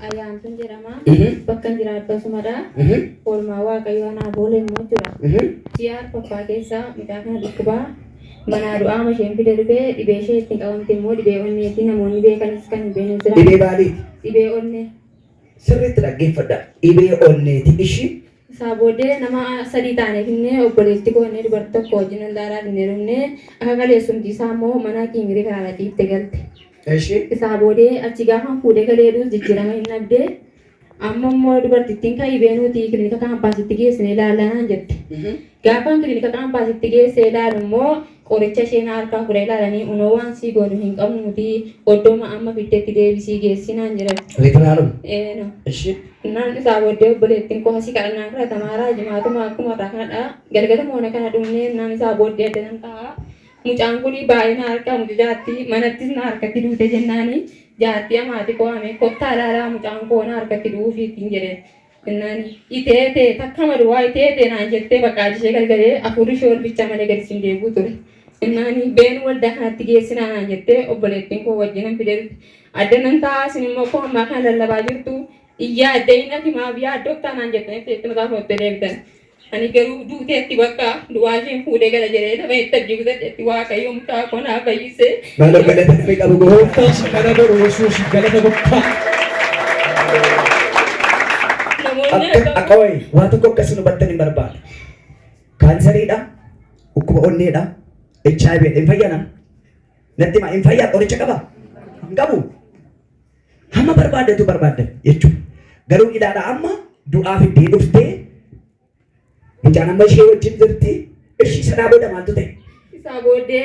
Ayyaantuun jedhama. Bakka hin jiraadhu asumadha. Oolmaa Waaqayyoo anaaf oole immoo jira. Ji'a arfaffaa keessa mucaa kana dhukkubaa manaa du'aa isheen fide dhufee dhibee ishee ittiin qabamte immoo dhibee onneeti, namoonni beekanis kan hin beekne jira. Dhibee maaliiti? Dhibee onnee. Sirriitti dhaggeeffadha. Dhibee onneeti ishii. Isaa booddee nama sadii taanee finnee, obboleetti koo inni dubartii tokko wajjin waldaaraa finnee dhufnee, akka kaleessumti isaa immoo mana kiimirii kanaarra ciifte galte. Ishii. Isaa boodee achi gaafa fuudhee galeedhuus jijjiirama hin dhabdee, amma immoo dubartittiin kan beenuuti kilinika kaampaasitti geessine ilaallaa naan jette. Gaafa kilinika kaampaasitti geessee ilaalu immoo qoricha isheen harkaa fudhee ilaalanii, unoo waan sii goonu hin qabnuuti, oddooma amma fiddetti deebisii geessi naan jedhan. Referral. Eeno. Ishii. Naan isaa booddee obboleettiin koo asii kadhannaa kadhatamaaraa jimaatuma akkuma irraa kanadha. Galgala moona kana dhumnee naan isaa booddee adda nan ta'a. Mucaan kun baay'ee na harkaa, muca jaartii manattis na harkatti duute jennaani, jaartii amaati koo amee, kottaa ilaalaa, mucaan koo na harkatti du'uufi ittiin jedhe. Jennaan iteete takka maduwaa iteete naan jettee, bakka ishee galgalee hafuurri ishee ol bichaa malee gadi sin deebi'u ture. Jennaan beenu waldaa kanatti geessinaa naan jettee, obboleettiin koo wajjin nan fidee dhufte. Adda nan taa'aa, isin immoo akkuma ammaa kana lallabaa jirtu, iyyaa adda hin ati maaf yaaddoftaa naan jettanii itti mataa foottee deebitan. Ani garuu duuteetti, bakka du'aa isheen fuudhee gala jedhee nama itti abdii kutadhetti Waaqayyo mucaa koo naa fayyise. Maaloo galata namni qabu gooftaa. Gooftaan kana godhu Yesuus galata guddaa. Namoonni Akka akka akka wayi waa tokko akkasii hubattan hin barbaada. Kaansariidha, dhukkuba onneedha, HIV hin fayyana. Natti himaa, hin fayyaa? Qoricha qaba? Hin qabu. Hamma barbaaddetu barbaaddan jechuudha. Garuu ilaala, amma du'aa fiddee dhuftee, mucaan amma ishee wajjin jirti. Ishii sanaa booda maaltu ta'e? Isaa booddee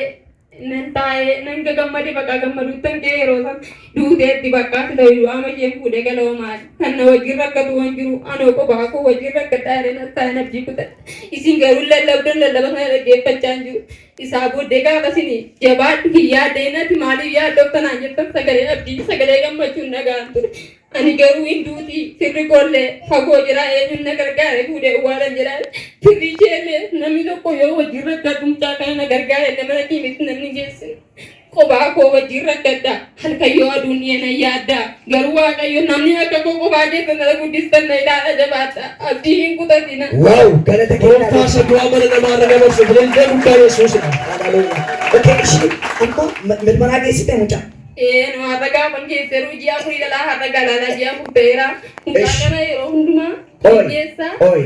nan taa'ee nan gagammade, bakka gammaduuttan ka'e. Yeroo san duuteetti, bakka sila du'aa isheen fuudhee galoo maali kan na wajjin rakkatu waan jiru, anoo kophaa koo wajjin rakkadhaa jedhee nan taa'ee abdii kutadhe. Isin garuu lallabdan, lallaba sana dhaggeeffachaa hin jiru. Isaa booddee gaafa isin jabaadhu, hin yaaddeen, ati maaliif yaaddofta naan jettan, sagalee abdii, sagalee gammachuun dhagaan ture. Ani garuu hin duuti, firri koollee fagoo jira, eenyuun na gargaare fuudhee awwaalan jedha. Firri isheellee namni tokko yoo wajjin rakkadhu mucaa kana na gargaare illee mana kiimitti namni geessine. Kophaa koo wajjin rakkadha. Halkan yoo aduun dhiye nan yaadda. Garuu Waaqayyo namni akka koo kophaa keessa na guddistan na ilaala, jabaadha. Abdii hin kutatina. Wow, galata kennaa. Gooftaa isa du'aa mana namaarra dabarsu ilillee guddaa Yesuusidha. Haleluuyaa. Okay, ishii amma mirmaraa geessite mucaa. Ee, nu har'a gaafa geesseeru ji'a 4 dhalaa, har'a galaalaa ji'a 4 ta'eera. Mucaa kana yeroo hundumaa Oi, geessa. oi,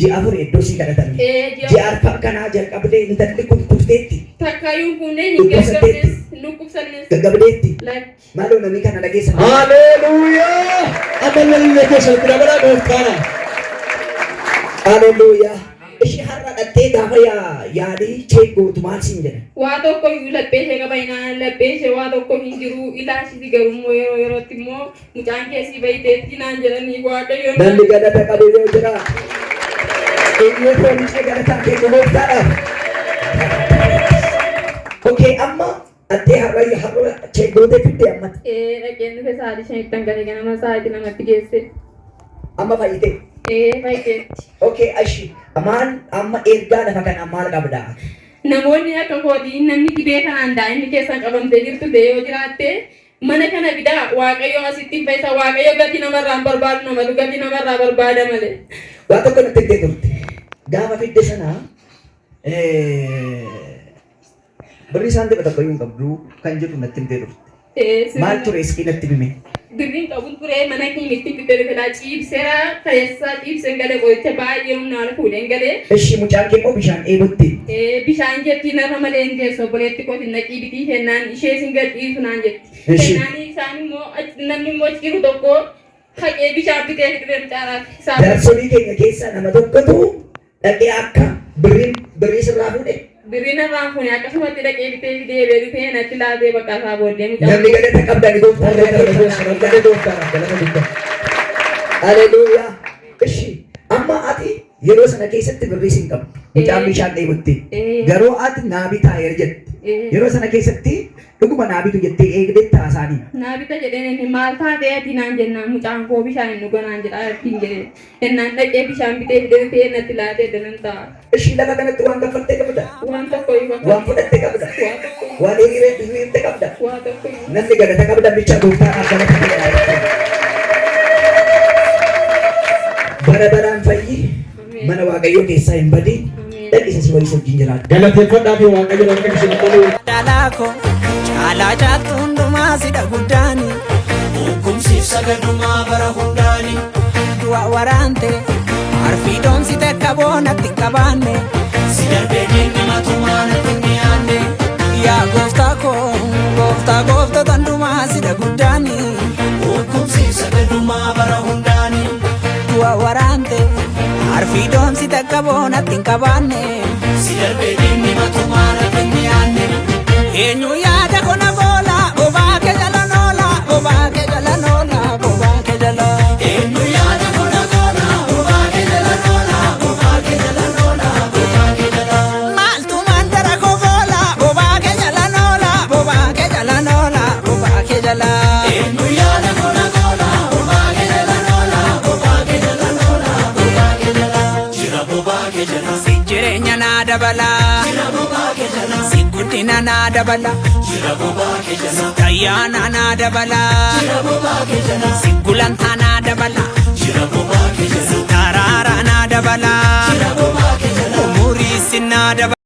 ji'a 4 iddoo sii kadhatame. Ee, ji'a Ji'a arfan kanaa jalqabdee intalli kun kufteetti, Takkaayyuu hin fuunee, hin dhukkubsatteetti, gaggabnes, hin dhukkubsannes. Gaggabdeetti. Lakki. Maaloo namni kana dhageessan. Haleluuyaa! Amma illee keessatti dabalaa gooftaadha. Haleluuyaa. Ishii har'a dhattee gaafa yaalii check gootu maal siin jedhan? Waa tokko iyyuu laphee ishee qaba hinaan, laphee ishee waa tokko hin jiru. Ilaashisi garuu immoo yeroo yerootti immoo mucaan keessii bayiteetti naan jedhanii, Waaqayyoon. Namni galata qabu yoo jira. Iyyee foolicee galataa kennu gooftaadhaaf. Okay, amma dhattee har'a check gootee fidde ammatti. Ee, dhaqeen dhufe, sa'aatii 5tti hangalee ganama sa'aatii 2tti geesse. Amma fayyite. Ee, fayyiteetti. Okay, ashi maal amma ergaa lafa kanaa maal qabda? Namoonni akka kootii namni dhibee kanaan daa'imni keessan qabamtee jirtu ta'e yoo jiraatte, mana kana fidaa, Waaqayyo asitti hin fayyisa. Waaqayyo gatii namarraa hin barbaadu, namatu gatii namarraa barbaada malee. Waa tokko natti himtee turte. Gaafa fidde sana birrii isaan dhibba tokko iyyuu hin qabdu kan jedhu natti himtee turte. Ee, Maal ture iskii natti hime? Birriin qabun ture, mana kiimitti fidee dhufedha. Ciibseera keessaa ciibseen galee, qoricha baay'ee humnaan fuudheen galee. Ishii mucaan kee immoo bishaan dheebotti. Ee, bishaan jetti narra malee hin teessu, obboleetti kootiin naqii bitii kennaan ishee sin gadhiisu naan jetti. Ishii. Kennaan isaan immoo namni immoo achi jiru tokko haqee bishaan bitee fidee mucaaraaf isaan. Jaarsolii keenya keessaa nama tokkotu dhaqee akka birrii sirraa fuudhe. Birrii narraan fuune, akkasumatti dhaqee bitee fidee dhufee natti laatee, bakka isaa booddee mucaan. Namni galata qabdan gooftaa Warra kana keessa galata gooftaadhaaf galata guddaa. Haleluuyaa. Ishi amma ati yeroo sana keessatti birrii sin qabdu. Mucaan bishaan dheebutti. Garuu ati naa bitaa yeroo jette. Yeroo sana keessatti dhuguma naa bitu jettee eegdee taasaanii. Naa bita jedheen, inni maal taatee ati naan jennaan, mucaan koo bishaan hin dhuga naan jedhaa ittiin jedheen. Innaan dhaqee bishaan bitee fidee dhufee natti laatee danan ta'a. Ishii lafa kanatti waan kaffaltee qabda. Waan tokko iyyuu Waan fudhatte qabda. Waa tokko iyyuu. Waan hiriirte qabda. Waa tokko iyyuu. Namni galata qabda bicha gooftaadhaaf galata kennaa. Waaqayyoo keessaa hin badin. Ameen. Dhaqi isa si waliin wajjin jiraadhu. Galateeffadhaa fi Waaqayyo harka isin qabu. Dhalaako caalaa caaltu hundumaa sidha guddaani. Hukumsiif sagadumaa bara hundaani. Du'a waraante arfii doomsite akka boonatti hin qabaanne. Si darbee diinni matumaa natti hin dhiyaanne. Yaa gooftaa koo gooftaa gooftota hundumaa sidha guddaani. Hukumsiif sagadumaa bara hundaani. Du'a waraante arfii doomsite akka boonatti hin qabaanne. Si darbee diinni matumaa natti hin dhiyaanne. Eenyu yaada kona goola bobaa kee jala noola bobaa kee jala noola bobaa kee jala. Eenyu yaada kona goona bobaa kee jala noola bobaa kee jala noola bobaa kee jala. Maaltu mandara koo goola bobaa kee jala noola bobaa kee jala noola bobaa kee jala. Eenyu yaada kona goona bobaa kee jala noola bobaa kee jala noola bobaa kee jala. Jira bobaa kee jala. Si jireenya naa dabala. Jira bobaa kee jala. Si guddina naa dabala. Jira bobaa kee jala. Tayyaana naa dabala. Jira bobaa kee jala. Si gulantaa naa dabala. Jira bobaa kee jala. Taraara naa dabala. Jira bobaa kee jala. Umurii si naa dabala.